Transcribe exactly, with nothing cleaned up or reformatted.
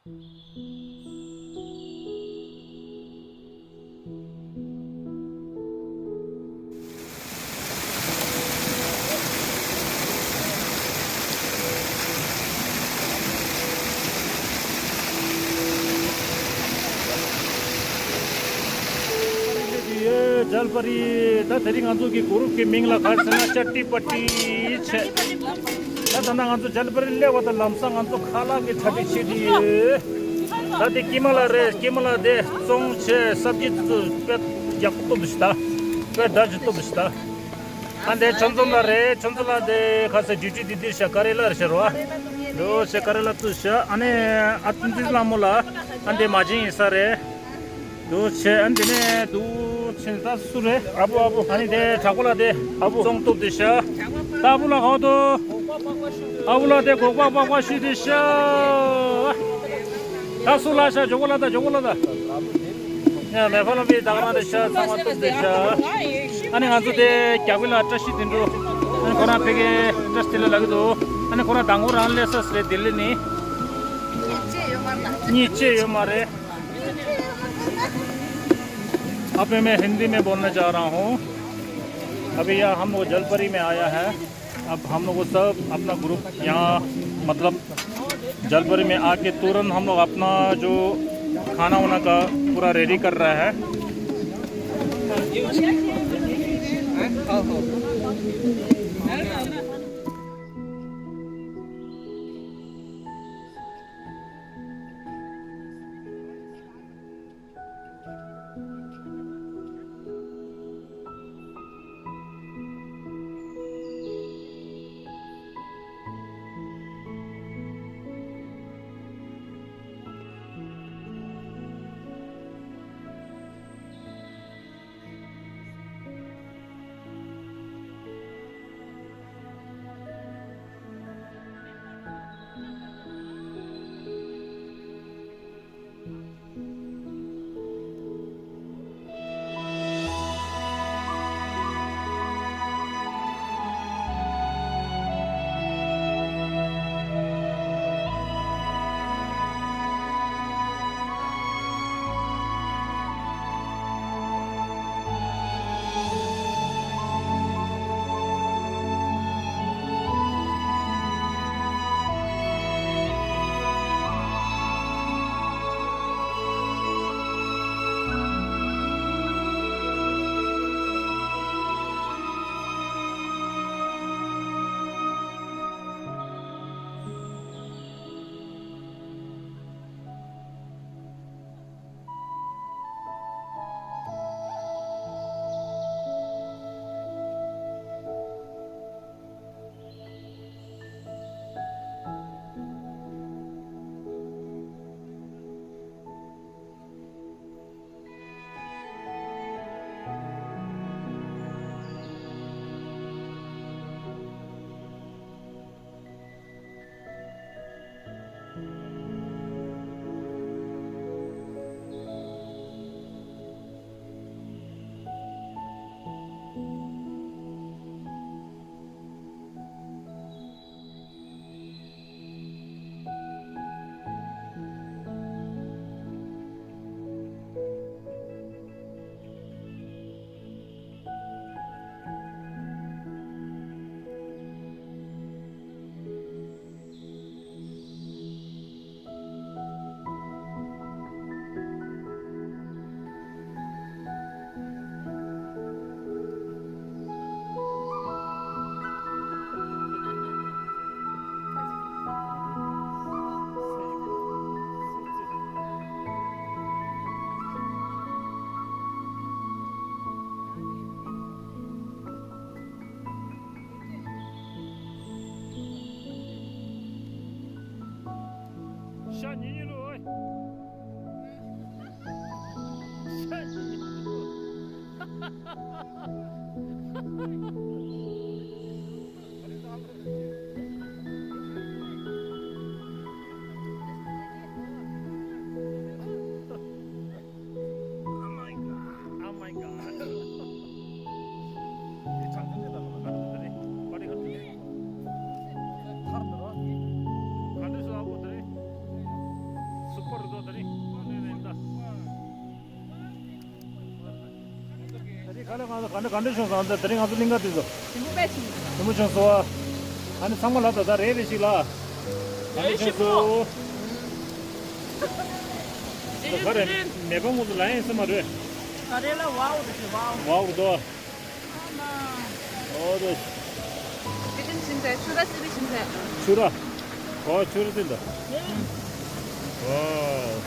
ཇལ་པ་རི། ད་དེ་རིང་ང་ཚོ་གི་གུ་རུབ་ཀྱི་མིང་ལ་ག་རེ་ཟེར་ན་ཅ་ཏི་པ་ཏི་བྱས། ད་ད་ན་ང་ཚོ་ཇལ་པ་རི་སླེབས་པ་དང་ལམ་སང་ང་ཚོ་ཁ་ལག་གི་གྲ་སྒྲིག་བྱེད་ཀྱི་ཡོད། ད་དེ་ཀི་མ་ལ་རེད། ཀི་མ་ལ་དེ་བཙོང་བྱས་སབ་ཇི་དེ་ཚོ་དཔེ་ཡག་པོ་བཏུབ་ཤི་ད། དཔེ་འདྲ་ཅིག་བཏུབ་ཤི་ད། ཨ་འདས་ཆོན་ཚོ་ལ་རེད། ཆོན་ཚོ་ལ་དེ་ཁ་སེ་ཌིའུ་ཊི་དེ་འདིར་བྱ་ཀ་རེ་ལ་རེད་ཤ་རོ། འདུག་བྱས་ཀ་རེ་ལ་བཙུགས་བྱ། ཨ་ནི་ཨ་ཏུན་ཙི་ལ་མོ་ལ་ཨ་འདས་མ་བྱིན་ཡིན་ས་རེད། འདུག་བྱས་ཨ་འདི་ནས་འདུག་ཕྱིན་ད་སུ་རེད། ཨ་བུ་ཨ་བུ། ཨ་ནི་དེ་དྲག་པོ་ལ་དེ་ཨ་བུ་བཙོང་ཐུབ་དེ་ཤ། ད་ཨ་བུ་ལ་གོ་དོ། ཨ་བུ་ལ་དེ་གོག་པ་པག་པ་ཤུ་དེ་ཤ། ད་སུ་ལ་ཤ་ཇོ་གོ་ལ་ད་ཇོ་གོ་ལ་ད། ཡ་མེ་ཕ་ལོ་པི་ད་ག་ན་དེ་ཤ་ཚང་མ་ཐུབ་དེ་ཤ། ཨ་ནི་ང་ཚོ་དེ་རྒྱ་བི་ལ་བཀྲ་ཤིས་དོན་གྲུབ། ཨ་ནི་ཁོ་རང་ཕ་གི་བཀྲ་ཤིས་དེ་ལ་ལ་གི་འདུག་ཨ་ནི་ཁོ་རང་དང་པོ་རང་སླེབས་ས་རེད་ལྡི་ལི་ནི། གཉིད་ཅེས་ཡོད་མ་རེད། अभी मैं हिंदी में बोलना चाह रहा हूँ। अभी यहाँ हम लोग जलपरी में आया है। अब हम लोग को सब अपना ग्रुप यहाँ, मतलब, जलपरी में आके तुरंत हम लोग अपना जो खाना वाना का पूरा रेडी कर रहा है। ཤ་ཉེ་ཉེ་ལོ། ཤ་ཉེ་ཉེ་ལོ། Oh my god. Oh my god. ཐར་འདི་རོ། ག་འདྲ་སུ་ཨ་བོ་དེ་རེད། ད་ལྟ་ང་ཚོ་ག་འདྲ་ག་འདྲ་བྱུང་སོང་། ད་དེ་རིང་ང་ཚོ་གླིང་ག་དུས་སུ་ཞིམ་པོ་དཔེ་ཞིམ། ཞིམ་པོ་བྱུང་སོང་བ། ཨ་ནི་ཚང་མ་ལ་ད་ད་རེ་རེ་ཞིག་ལ། ག་འདྲ་བྱུང་སོང་། ད་ག་རེ་མེད་པ་ངོ་ཚོ་ལ་ཡིན་སེ་མ་རེད། ད་རེ་ལ་ཝའོ་རེད་ཝའོ། ཝའོ་རེད་དོ། ཨོ་དོ། ཅི་ཅིན་ཆིན་ཚའེ་ཆུ་ར་སི་རི་ཆིན་ཚའེ། ཆུ་ར། ཨོ་ཆུ་ར་དེ་འདྲ། ཨོ།